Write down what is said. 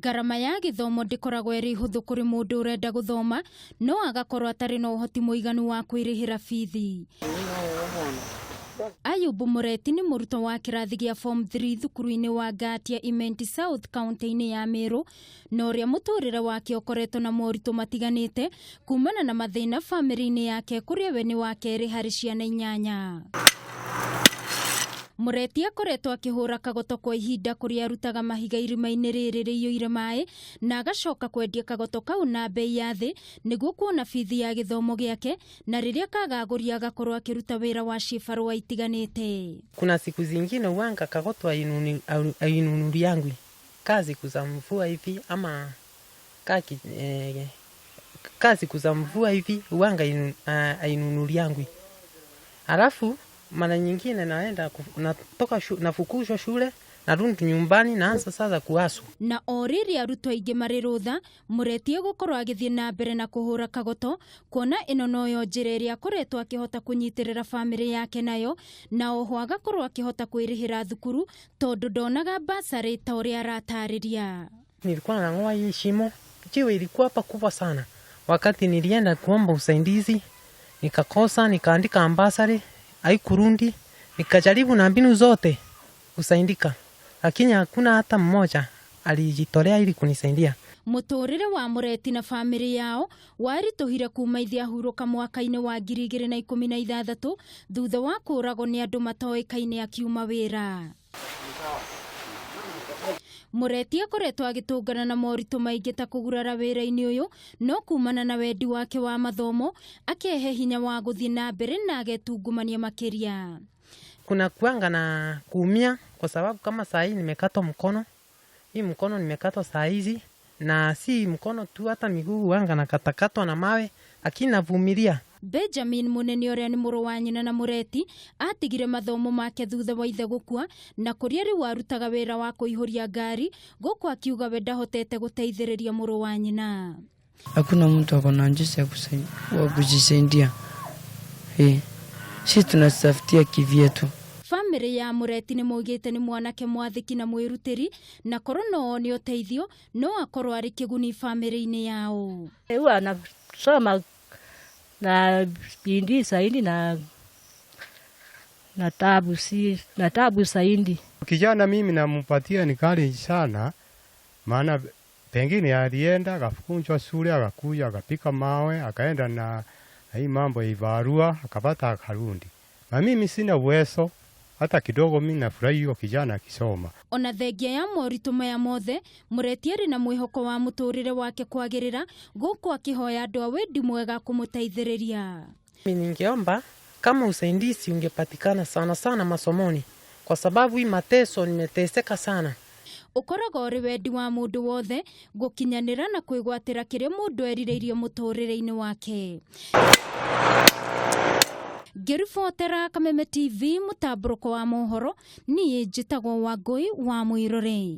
Ngarama ya gĩthomo ndĩkoragwo ĩrĩ hũthũ kũrĩ mũndũ ũrenda gũthoma no agakorwo atarĩ na ũhoti mũiganu wa kwĩrĩhĩra bithi. Ayubu Mũreti nĩ mũrutwo wa kĩrathi gĩa form 3 thukuru-inĩ wa Ngatia Imenti South kaunti-inĩ ya Meru, na ũrĩa mũtũrĩre wake ũkoretwo na moritũ matiganĩte kumana na mathĩna bamĩrĩ-inĩ yake kũrĩa we nĩ wa kerĩ harĩ ciana 8. Mũreti akoretwo akĩhũra kagoto kwa ihinda kũrĩa arutaga mahiga irima-inĩ rĩrĩ rĩiyũire maĩ na agacoka kwendia kagoto kau na bei ya thĩ nĩguo kuona bithi ya gĩthomo gĩake, na rĩrĩa kagagũria agakorwo akĩruta wĩra wa cibarũa itiganĩte. Kuna siku zingine uwanga kagoto ainunuliangwi kaa siku za mvua hivi ama kaa siku za mvua hivi uwanga ainunuliangwi. Alafu mara nyingine naenda natoka nafukuzwa shule narudi nyumbani naanza sasa kuasu. Na o rĩrĩa arutwo aingĩ marĩ rũtha, Mũreti egũkorwo agĩthiĩ na mbere na kũhũra kagoto kuona ĩno noyo njĩra ĩrĩa akoretwo akĩhota kũnyitĩrĩra bamĩrĩ yake nayo, na oho agakorwo akĩhota kwĩrĩhĩra thukuru tondũ ndonaga basarĩ ta ũrĩa aratarĩria. Nilikuwa nang'oa hii shimo, jiwe ilikuwa hapa kubwa sana. Wakati nilienda kuomba usaidizi nikakosa, nikaandika ambasari haikurundi, nikajaribu na mbinu zote kusaidika, lakini hakuna hata mmoja alijitolea ili kunisaidia. Mũtũrĩre wa Mũreti na bamĩrĩ yao waritũhire kuma ithe ahurũka mwaka-inĩ wa 2016 thutha wa kũragwo nĩ andũ matoĩkaine akiuma wĩra. Mũreti akoretwo agĩtũngana na moritũ maingĩ ta kũgurara wĩra-inĩ ũyũ, no kumana na wendi wake wa mathomo akehe hinya wa gũthiĩ na mbere na agetungumania makĩria. Kuna kuanga na kuumia kwa sababu kama saa hii nimekatwa mkono, hii mkono nimekatwa saa hizi, na si mkono tu, hata miguu wanga nakatakatwa na mawe, lakini navumilia. Benjamin Munene ũrĩa nĩ mũrũ wa nyina na Mũreti atigire mathomo make thutha wa ithe gũkua, na kũrĩa rĩu arutaga wĩra wa kũihũria ngari gũkũ akiuga we ndahotete gũteithĩrĩria mũrũ wa nyina. Hakuna mtu ako na jinsi ya kujisaidia. Sisi tunajitafutia kivyetu. Bamĩrĩ ya Mũreti nĩ maugĩte nĩ mwanake mwathĩki na mwĩrutĩri, na korwo no one ũteithio no akorwo arĩ kĩguni bamĩrĩ-inĩ yao. Huwa anasoma na bidii zaidi na tabu si, na tabu zaidi. Kijana mimi nampatia ni courage sana, maana pengine alienda akafunzwa shule akakuja akapika mawe akaenda na hii mambo ya ibarua akapata akarundi. Na mimi sina uwezo hata kidogo, mimi nafurahi hiyo kijana akisoma. Ona thengia ya moritũ maya mothe, Mũreti arĩ na mwĩhoko wa mũtũrĩre wake kwagĩrĩra gũkũ akĩhoya andũ a wendi mwega kũmũteithĩrĩria. Mimi ningeomba kama usaidizi ungepatikana sana sana masomoni, kwa sababu hii mateso nimeteseka sana. Ũkoragwo ũrĩ wendi wa mũndũ wothe gũkinyanĩra na kwĩgwatĩra kĩrĩa mũndũ erirĩirie mũtũrĩre-inĩ wake. Ngĩribotera Kameme TV mũtambũrũko wa mohoro, niĩ njĩtagwo Wangũi wa Mwĩrore.